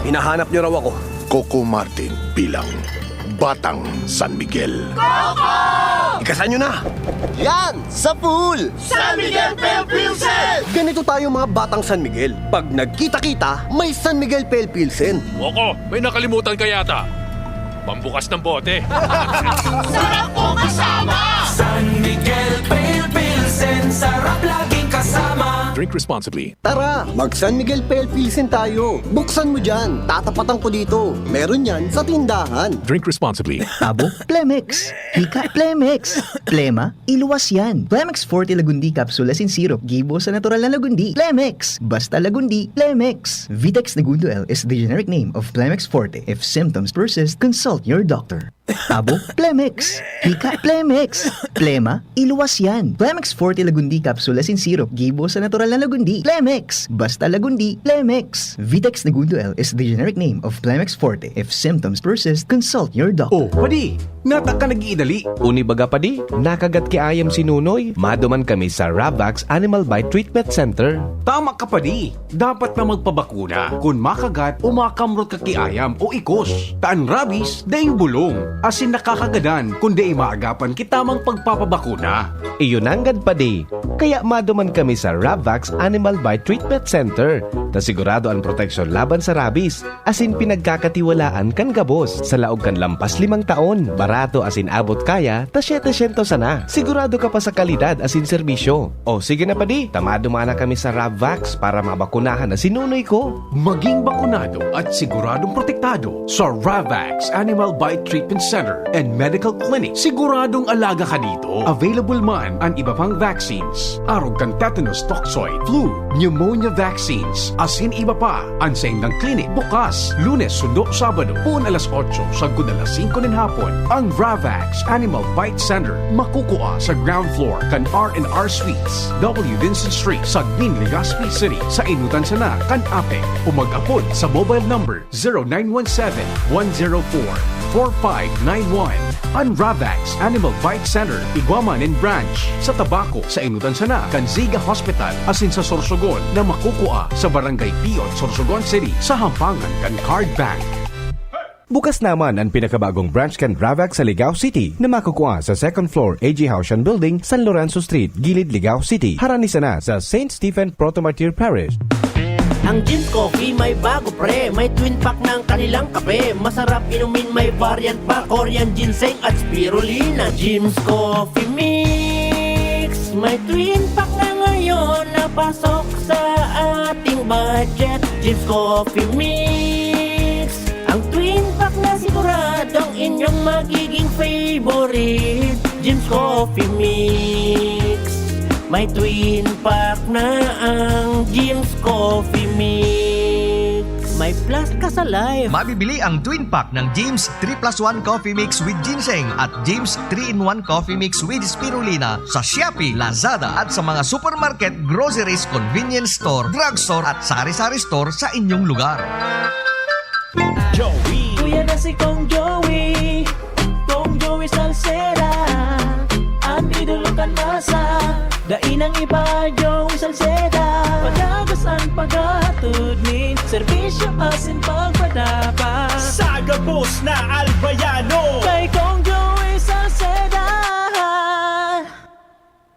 Hinahanap niyo raw ako. Coco Martin bilang Batang San Miguel. Ikasan niyo na! Yan! Sa pool! San Miguel Pale Pilsen! Ganito tayo mga batang San Miguel. Pag nagkita-kita, may San Miguel Pale Pilsen. Coco, may nakalimutan ka yata. Pambukas ng bote. Sarap po kasama! San Miguel Pale Pilsen, sarap laging kasama. Drink responsibly. Tara, mag San Miguel Pale Pilsen tayo. Buksan mo dyan. Tatapatan ko dito. Meron yan sa tindahan. Drink responsibly. Abo, Plemex. Hika, Plemex. Plema, iluwas yan. Plemex Forte Lagundi Capsule asin Syrup. Gibo sa natural na lagundi. Plemex. Basta lagundi, Plemex. Vitex Negundo L is the generic name of Plemex Forte. If symptoms persist, consult your doctor. Abo, Plemex. Hika, Plemex. Plema, iluwas yan. Plemex Forte Lagundi Capsule asin Syrup. Gibo sa natural na lagundi. Plemex. Basta lagundi, Plemex. Vitex Negundo L is the generic name of Plemex Forte. If symptoms persist, consult your doctor. Oh, padi, nata ka nag-iidali. Uni baga padi, nakagat ki ayam si Nunoy. Maduman kami sa Ravax Animal Bite Treatment Center. Tama ka padi, dapat na magpabakuna kun makagat o makamrot ka ki ayam o ikos. Ta an rabies, daing bulong, asin nakakagadan kun dai maagapan ki tamang pagpapabakuna. Iyo nanggad padi, kaya maduman kami sa Ravax Animal Bite Treatment Center, ta sigurado an proteksyon laban sa rabies, asin pinagkakatiwalaan kan gabos. Sa laog kan lampas limang taon, barato asin abot kaya ta setecientos sana. Sigurado ka pa sa kalidad asin serbisyo. O sige na padi, ta maduman na kami sa Ravax para mabakunahan na si Nunoy ko. Maging bakunado at siguradong protektado sa Ravax Animal Bite Treatment Center and Medical Clinic. Siguradong alaga ka dito. Available man an iba pang vaccines, arog kan tetanus toxoid, flu, pneumonia vaccines, asin iba pa. An saindang clinic bukas Lunes sundo Sabado, poon alas otso sagkod alas singko nin hapon. Ang Ravax Animal Bite Center makukua sa ground floor kan R and R Suites, W Vincent Street, Sagmin, Legazpi City, sa enotan sana kan APEC, o mag-apod sa mobile number zero nine one seven, one zero four, four five nine one. An Ravax Animal Bite Center, igwa man nin branch sa Tabaco, sa enotan sana kan Ziga Hospital, asin sa Sorsogon na makukua sa Barangay Piot, Sorsogon City, sa hampangan kan Card Bank. Bukas naman an pinakabagong branch kan Ravax sa Ligao City na makukua sa second floor A G Haushan Building, San Lorenzo Street, Gilid, Ligao City, harani sana sa Saint Stephen Proto-Martyr Parish. Ang Jim's Coffee may bago, pre. May twin pack ng kanilang kape. Masarap inumin, may variant pa. Korean ginseng at spirulina. Jim's Coffee Mix. May twin pack na ngayon na pasok sa ating budget. Jim's Coffee Mix. Ang twin pack na siguradong inyong magiging favorite. Jim's Coffee Mix. May twin pack na ang Jim's Coffee Mix. May plus ka sa life. Mabibili ang twin pack ng Jim's three plus one Coffee Mix with Ginseng at Jim's three-in-one Coffee Mix with Spirulina sa Shopee, Lazada at sa mga supermarket, groceries, convenience store, drugstore at sari-sari store sa inyong lugar. Joey. Kuya na si Kong Joey. Kong Joey Sal Salceda, an idolo kan masa. Dai nang iba, Joey Salceda. Padagos an paghatod nin serbisyo asin pagpadapat. Sa gabos na Albayano. Kay Kong Joey Salceda.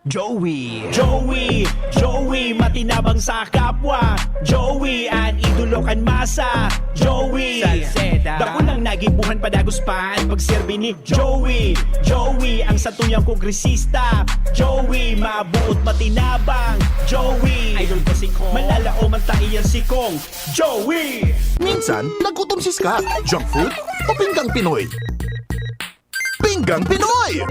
Joey. Joey, Joey, matinabang sa kapwa. Joey, an idolo kan masa. Joey. Salceda. Dakulang nagibuhan, padagos pa an pagserbi ni Joey. Joey, ang satuyang kongresista. Joey, mabuot, matinabang. Joey. Idol ko si Kong. Malalaoman ta iyan si Kong. Joey. Minsan, nagutom si Scott. Junk food o pinggang Pinoy? Pinggang Pinoy!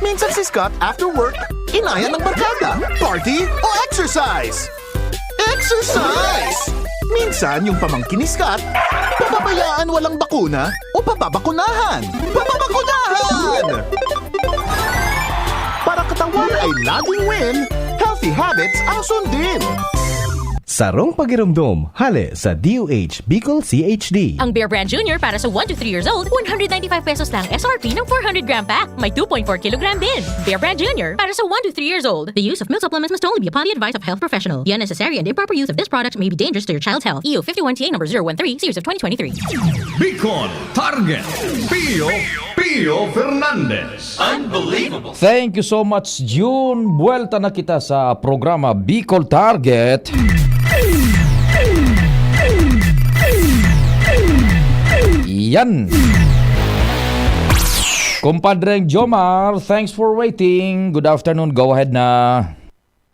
Minsan si Scott, after work, inaya ng barkada, party o exercise? Exercise! Minsan yung pamangkin ni Scott, pababayaan walang bakuna o pababakunahan. Pababakunahan! Para katawan ay laging win, healthy habits ang sundin. Sarong pagiromdom, hale sa D O H Bicol C H D. Ang Bear Brand Junior para sa one to three years old, one hundred ninety-five pesos lang S R P ng four hundred gram pack. May two point four kilogram din. Bear Brand Junior para sa one to three years old. The use of milk supplements must only be upon the advice of a health professional. The unnecessary and improper use of this product may be dangerous to your child's health. E U fifty-one T A number zero one three, series of twenty twenty-three. Bicol Target, Pio, Pio Fernandez. Unbelievable. Thank you so much, Jun. Buwelta na kita sa programa Bicol Target. Yan. Kumpadreng Jomar, thanks for waiting. Good afternoon. Go ahead na.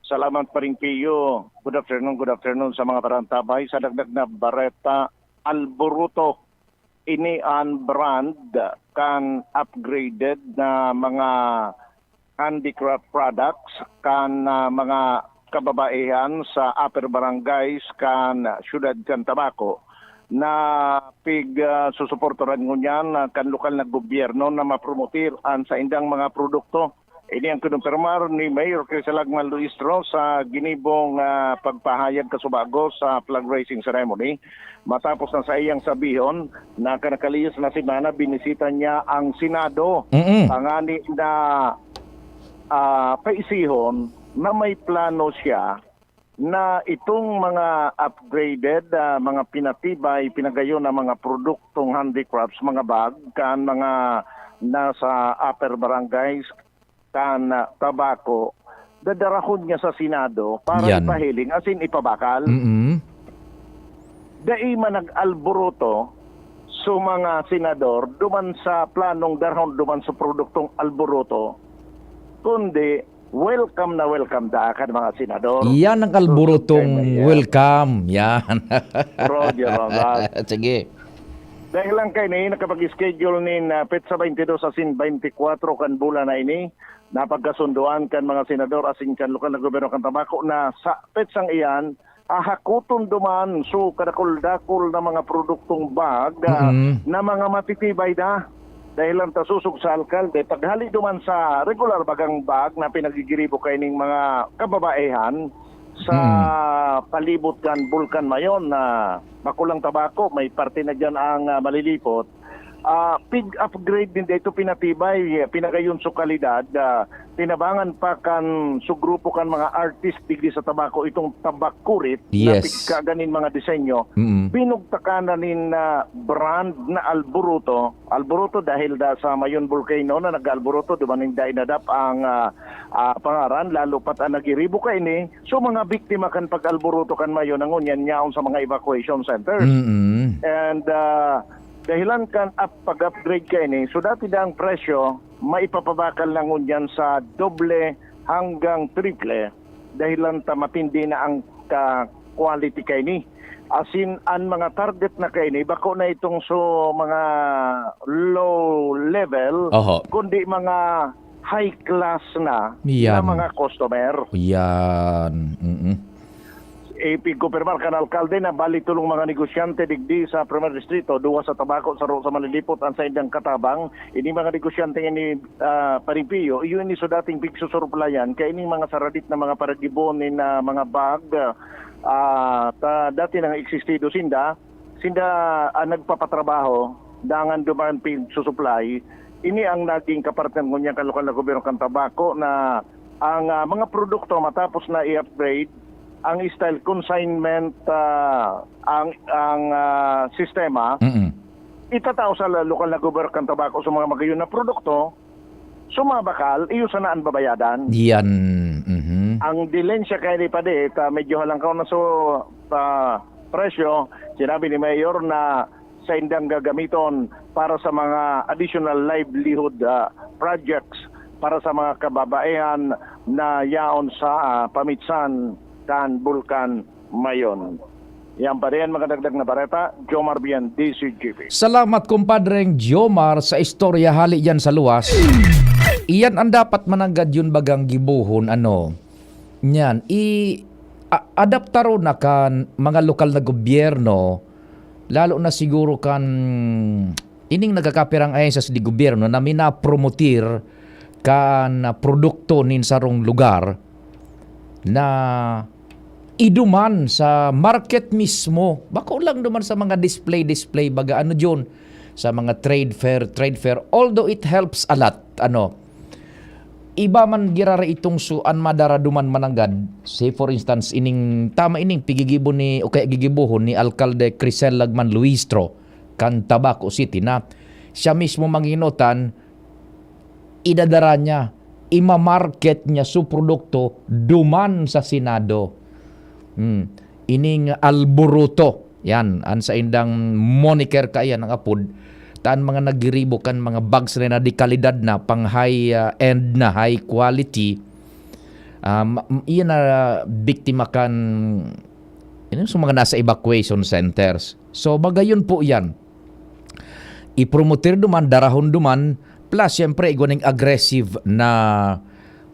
Salamat, Paring Pio. Good afternoon, good afternoon sa mga tarantabay. Sa dagdag na bareta, Alboruto. Ini an brand kan upgraded na mga handicraft products kan, ah, mga kababaihan sa upper barangays kan siyudad kan Tabaco na pig, ah, susuportaran ngunyan, ah, kan lokal na gobyerno na mapromotir an saindang mga produkto. Ini ang kinumpirmar ni Mayor Crisalagman Luistro sa ginibong, ah, pagpahayag kasubago sa flag raising ceremony, matapos na saiyang sabihon na kan nakalihis na semana binisita niya ang Senado. Mm-mm. Tangani na, ah, paisihon na may plano siya na itong mga upgraded, ah, mga pinatibay, pinagayon na mga produktong handicrafts, mga bag, kan mga nasa upper barangays, kan, ah, Tabaco, dadarahon niya sa Senado para Yan. ipahiling, as in, ipabakal. Mm-mm. Dai man nag-alboroto so mga senador duman sa planong darahon duman sa produktong alboroto, kundi welcome na welcome daa kan mga senador. Yan ang alborotong Susunod kay Mayor. Welcome. Yan. Roger, Ronald. Sige. Dahil lang kaini, nakapag-schedule nin, ah, petsa twenty-two asin twenty-four kan bulan na ini, napagkasundoan kan mga senador asin kan lokal na gobyerno kan Tabaco na sa petsang iyan, hahakoton duman so kadakul-dakul na mga produktong bag, ah, Mm. na mga matitibay na. Dahil lang ta susog sa alkalde, paghali duman sa regular bagang bag na pinagigiribo kaining mga kababaihan sa Mm. palibot kan Bulkan Mayon na Bakulang Tabaco, may parte na diyan ang, ah, malilipot. Ah, pig-upgrade din dito, pinatibay, pinagayon so kalidad, ah, tinabangan pa kan so grupo kan mga artist digdi sa Tabaco itong Tabacurit na Yes. pigkaganin mga disenyo. Mm. Binugtakan na nin, ah, brand na Alboruto. Alboruto dahil da sa Mayon Volcano na nag-Alboruto, duman nin dai nadap ang, ah, ah, pangaran, lalo pat ang nagiribo kaini. So, mga biktima kan pag-Alboruto kan Mayon na ngunyan yaon sa mga evacuation center. Mm. And, ah, dahilan kan up, pag-upgrade kaini, so dati daang presyo, maipapabakal na ngunyan sa doble hanggang triple, dahilan ta matindi na ang ka-, quality kaini. Asin, an mga target na kaini, bako na itong so mga low level, Oho. kundi mga high class na, Yan. na mga customer. Yan. Mm-mm. Ipigkumpirmar kan alkalde na bali tolong mga negosyante digdi sa Primer Distrito, duwa sa Tabaco, saro sa Manilipot, ang saindang katabang. Ini mga negosyante ini, ah, Paring Pio, iyo ini so dating pigsusurplayan kay ining mga saradit na mga paragibon ni na mga bag, ah, ta, dati nang existido sinda, sinda, ah, nagpapatrabaho dangan duman pinsusuplay. Ini ang naging kapartner ngunyan kan lokal na gobyerno kan Tabaco na ang, ah, mga produkto matapos na i-upgrade ang style consignment, ah, ang, ang, ah, sistema, Mm. itatao sa la-, lokal na gobyerno kan Tabaco sa mga magayon na produkto, sumabakal, iyo sana ang babayadan. Yan. Mhm. Ang dilensya kaya ni Padi, ta medyo halangkaw na so, ah, presyo, sinabi ni Mayor na saindang gagamiton para sa mga additional livelihood, ah, projects para sa mga kababaihan na yaon sa, ah, pamitsan kan Bulkan Mayon. Yan pa rin, mga dagdag na bareta, Jomar Bian, D C G P. Salamat, kumpadreng Jomar, sa istorya hali diyan sa luwas. Iyan ang dapat mananggad yun bagang gibohon, ano, niyan, i-, a-, adaptaron na kan mga lokal na gobyerno, lalo na siguro kan ining nagkakapirang ahensya sa gobyerno na minapromotir kan produkto nin sarong lugar na iduman sa market mismo. Bako lang duman sa mga display-display, baga ano diyon, sa mga trade fair, trade fair. Although it helps a lot, ano, iba man girara itong su-, an madara duman mananggad. Say for instance, ining, tama ining pigigibo ni, o kaya gigibohon ni Alkalde Crisel Lagman Luistro, kan Tabaco City, na siya mismo manginotan, idadara niya, imamarket niya su produkto duman sa Senado. Hmm. Ining alboroto, yan, an saindang moniker kaiyan ang apod, ta an mga nagiribo kan mga bags na na de kalidad na, pang high, ah, end na, high quality, um, iyan na biktima kan, yun, sa mga nasa evacuation centers. So, magayon po yan. Ipromotir duman, darahon duman, plus, siyempre, igwa ning aggressive na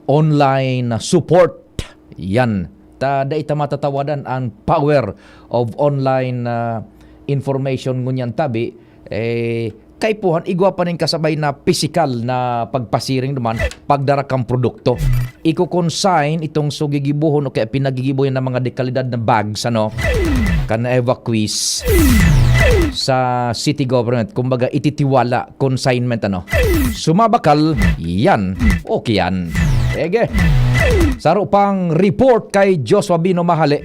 online support. Yan. Ta, dai ta matatawadan ang power of online, ah, information ngunyan tabi, eh, kaipuhan, igwa pa ning kasabay na pisikal na pagpasiring duman, pagdara kan produkto. Iko-consign itong sugigibuhon o kaya pinagigibuhin ng mga dekalidad na bags, ano, kan evacuees sa city government. Kumbaga, ititiwala, consignment, ano. Sumabakal, yan. Okay yan. Ege. Saro pang report kay Joshua Bino Mahali.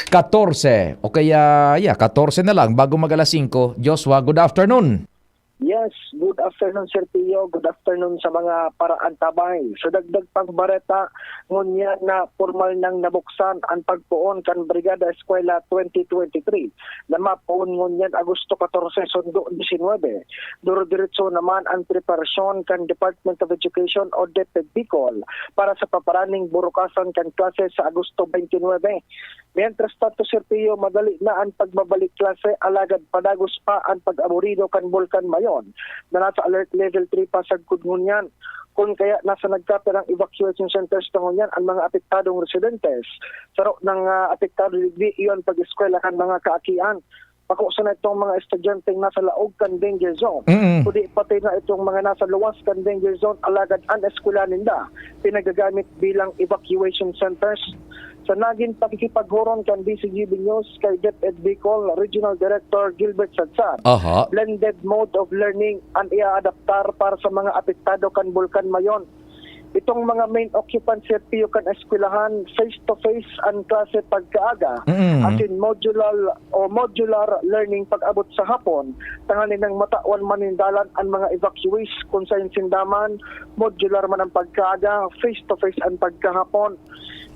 Katorse. O kaya, yeah, katorse na lang bago mag alas singko. Joshua, good afternoon. Yes, good afternoon, Sir Pio. Good afternoon sa mga paraantabay. Sa dagdag pang bareta, ngunyan na pormal nang nabuksan ang pagpoon kan Brigada Eskwela twenty twenty-three na mapoon ngunyan Agosto katorse, sundo disinwebe. Duro-diretso naman ang preparasyon kan Department of Education o DepEd Bicol para sa paparaning burukasan kan klase sa Agosto twenty-nine. Mientras tanto, Sir Pio, madali na an pagbabalik klase, alagad padagos pa an pag-aburido kan Bulkan Mayon, na nasa alert level three pa sagkod ngunyan. Kun kaya nasa nagkapirang evacuation centers na ngunyan an mga apektadong residentes. Saro nang, ah, apektado digdi iyo an pag-eskwela kan mga kaakian. Bako sana itong mga estudyanteng nasa laog kan danger zone, Mm. kundi pati na itong mga nasa luwas kan danger zone, alagad an eskwela ninda pinagagamit bilang evacuation centers. Sa nagin pakikipaghuron kan D C G B News kay DepEd Bicol Regional Director Gilbert Sadsad, Aha. blended mode of learning an i-aadaptar para sa mga apektado kan Bulkan Mayon. Itong mga main occupants, Sir Pio, kan eskwelahan, face-to-face an klase pagkaaga, Mm. as in modular o modular learning pag-abot sa hapon, tanganing matawan man nin dalan an mga evacuees kun saen sinda man, modular man ang pagkaaga, face-to-face an pagkahapon.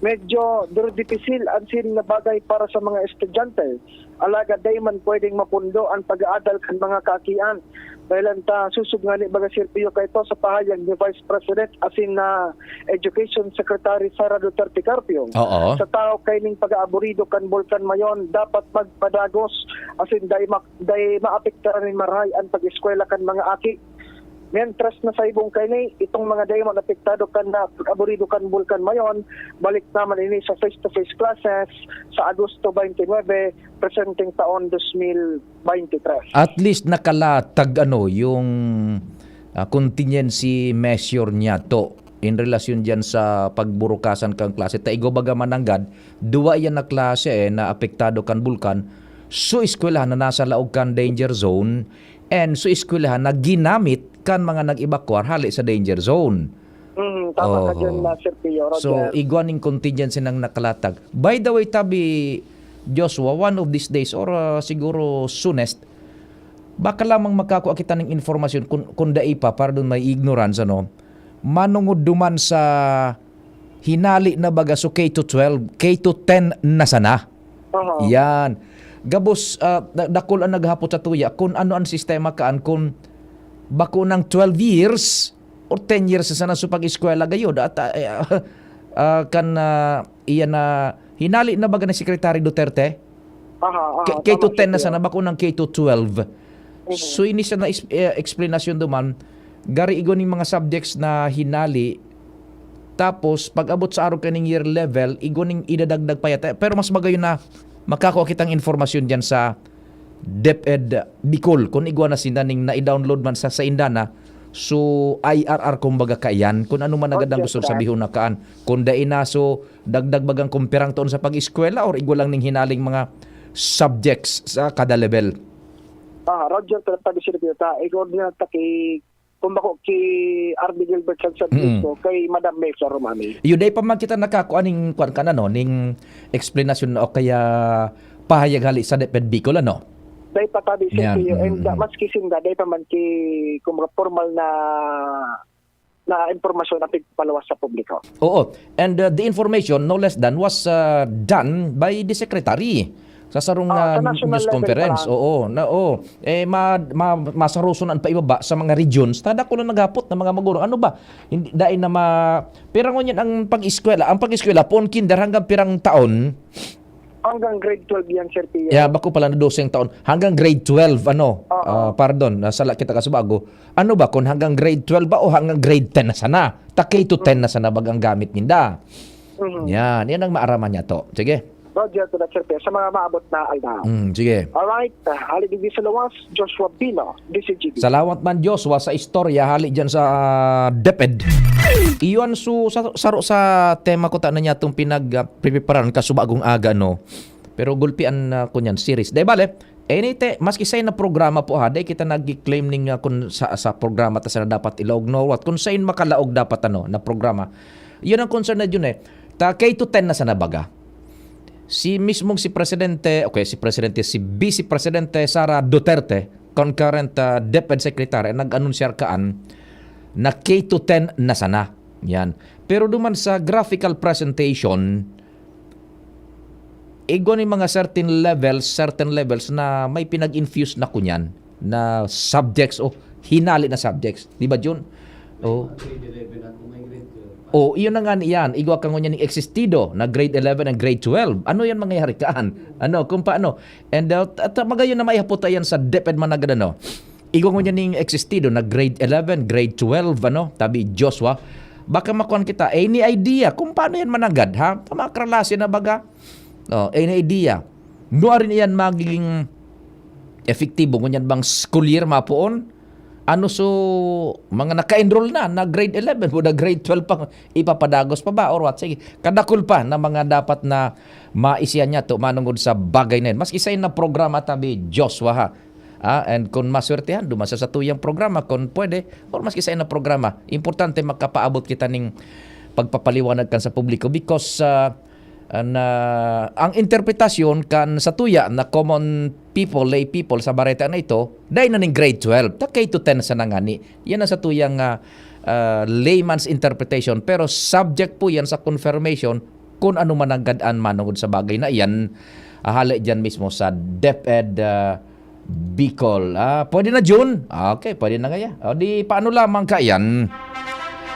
Medyo duro dipisil an siring na bagay para sa mga estudyante. Alagad dai man pwedeng mapundo an pag-aadal kan mga kaakian. Dahelan ta susog ngani, baga, Sir Pio, kaito sa pahayag ni Vice President asin na Education Secretary Sara Duterte Carpio. Oo. Sa tahaw kaining pag-aaburido kan Bulkan Mayon, dapat magpadagos asin dai mak-, dai maapektaran nin marahay an pag-eskwela kan mga aki. Mientras na sa ibong kaini, itong mga dai man apektado kan na pag-aburido kan Bulkan Mayon, balik naman ini sa face-to-face classes sa Agosto twenty-nine, presenteng taon dos mil twenty-three. At least nakalatag, ano, yung, ah, contingency measure niya to in relasyon diyan sa pagburukasan kan klase. Ta igwa baga mananggad, duwa iyan na klase, eh, na apektado kan bulkan. su eskwelahan na nasa laog kan danger zone and su eskwelahan na ginamit kan mga nag-evacuar hali sa danger zone. Mm, tama ka dyan, Oho. uh, Sir Pio, So, Roger. igwa ning contingency nang nakalatag. By the way, tabi Joshua, one of these days or uh, siguro soonest, baka lamang makakua kita ning informasyon kung, kung dai pa, pardon my ignorance, ano, manungod duman sa hinali na baga, so K to twelve, K to ten na sana. Aha. Yan. Gabos, ah, da- dakul ang naghapot sa tuya kung ano ang sistema kaan, kung bako ng twelve years or ten years sana sa pag-eskwela gayod. At ah, eh, ah, kan ah, iyan na hinali na baga ni Secretary Duterte? Aha, aha, K- K to tama, ten na Sir Pio. Sana, bako ng K to twelve. So, ini siya na is- eh, explanation duman, gari igwa ning mga subjects na hinali, tapos pag-abot sa arog kaning year level, igwa ning idadagdag pa yata. Pero mas magayon na makakua kitang informasyon diyan sa DepEd Bicol, kung igwa na sinda ning na-download man sa, sa inda na. So, I R R kumbaga kaiyan, kung ano man agad ang Okay, gusto sir. Sabihon na kaan. Kung dai na, so, dagdag bagang kumpirang taon sa pag-eskwela or igwa lang ning hinaling mga subjects sa kada level? Ah, Roger, talaga tabi, Sir Pio, ta, igor niya ta kay, kung bako ki R D Gilbert San Mm. Francisco, kay Madam May Flor Romani. Iyo, dai pa man kita nakakua ning kwan ka na, no, ning explanation o kaya pahayag hali sa DepEd Bicol, ano? Dai pa tabi, Sir Yan, Pio, mm, and uh, mm. Maski sinda, dai pa man ki, kung mga formal na na impormasyon na pigpaluwas sa publiko. Oo. And uh, the information, no less than, was uh, done by the secretary sa sarong Ah, uh, sa national news level conference. pa lang. Oo, na, oo. Eh, ma, ma, masarusunan pa ibaba sa mga regions. Tada ko lang naghapot ng mga magurang. Ano ba? Hindi, dahil na ma... Pero ngunyan ang pag-eskwela, ang pag-eskwela, poon kinder hanggang pirang taon, Hanggang grade twelve yan, Sir Pio. Yeah, bako pala na doseng taon. Hanggang grade twelve, ano? Oo. Ah, pardon, nasala kita kasubago. Ano ba, kung hanggang grade twelve ba o hanggang grade ten na sana? Ta K to ten na sana bag ang gamit ninda? Mhm. Yan, yan ang maaraman niya to. Sige. Roger, to that, Sir Pio. Sa mga maabot na aldaw. Mm, sige. Alright, uh, hali digdi sa luwas, Joshua Bino, D C G B. Salamat man, Joshua, sa istorya hali dyan sa ah, DepEd. Iyon, so, sa, saro sa tema ko, ta na niya itong pinag-preparan kasubagong aga, no? Pero gulpian na ko niyan, series. Dai bale, ini te, maski sa na programa po ha, dai kita nag-claim ning ah, kung sa, sa programa ta sana dapat ilaog no what, kung sa makalaog dapat ano, na programa. Yun ang concern na yun eh. Ta K to ten na sana baga. Si mismong si Presidente, okay, si Presidente, si Vice Presidente Sara Duterte, concurrent ah, DepEd Secretary, nag-anunsyar kaan na K to ten na sana. Yan. Pero duman sa graphical presentation, igwa ni mga certain levels, certain levels na may pinag-infuse na kunyan na subjects o hinali na subjects. Di ba, Jun? Oh. Grade eleven ako, may grade twelve. Oh, iyon na nga niyan. Igwa ka ngunyan ning existido na grade eleven and grade twelve. Ano yan mangyayari kaan? Ano, kung paano? And uh, at, uh, magayon na maihapot yan sa DepEd Managan, ano? Igwa ngunyan ning existido na grade eleven, grade twelve, ano? Tabi Joshua. Baka makuan kita. Eh, any idea kung paano yan managad, ha? Tama, kralasi na baga. Oh, any idea? Nuarin iyan magiging epektibo ngunyan bang school year mapoon? Ano so mga naka-enroll na na grade eleven o na grade twelve pang ipapadagos pa ba or what? Sige, kadakul pa na mga dapat na maisihan niya to manungod sa bagay na yun. Maski sa na programa tabi Joshua ha. Ah, and kung maswertehan, duman sa satuyang programa, kung pwede, or maski sa na programa, importante makapaabot kita ning pagpapaliwanag kan sa publiko because ah, na ang interpretasyon kan satuya na common people, lay people sa bareta na ito, dai na ning grade twelve, ta K to ten sa nangani. Yan ang satuyang ah, ah, layman's interpretation. Pero subject po yan sa confirmation kung ano man ang gadaan manungod sa bagay na yan. Ahali dyan mismo sa DepEd ah, Bicol. Ah, pwede na, June? Okay, pwede na ngaya. O di, paano lamang ka yan?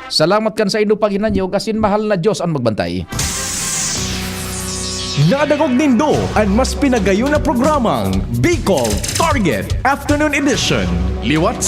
Salamat kan sa indo paghinanyog, asin mahal na Diyos ang magbantay. Nadangog nindo an mas pinagayon na programang Bicol Target Afternoon Edition. Liwat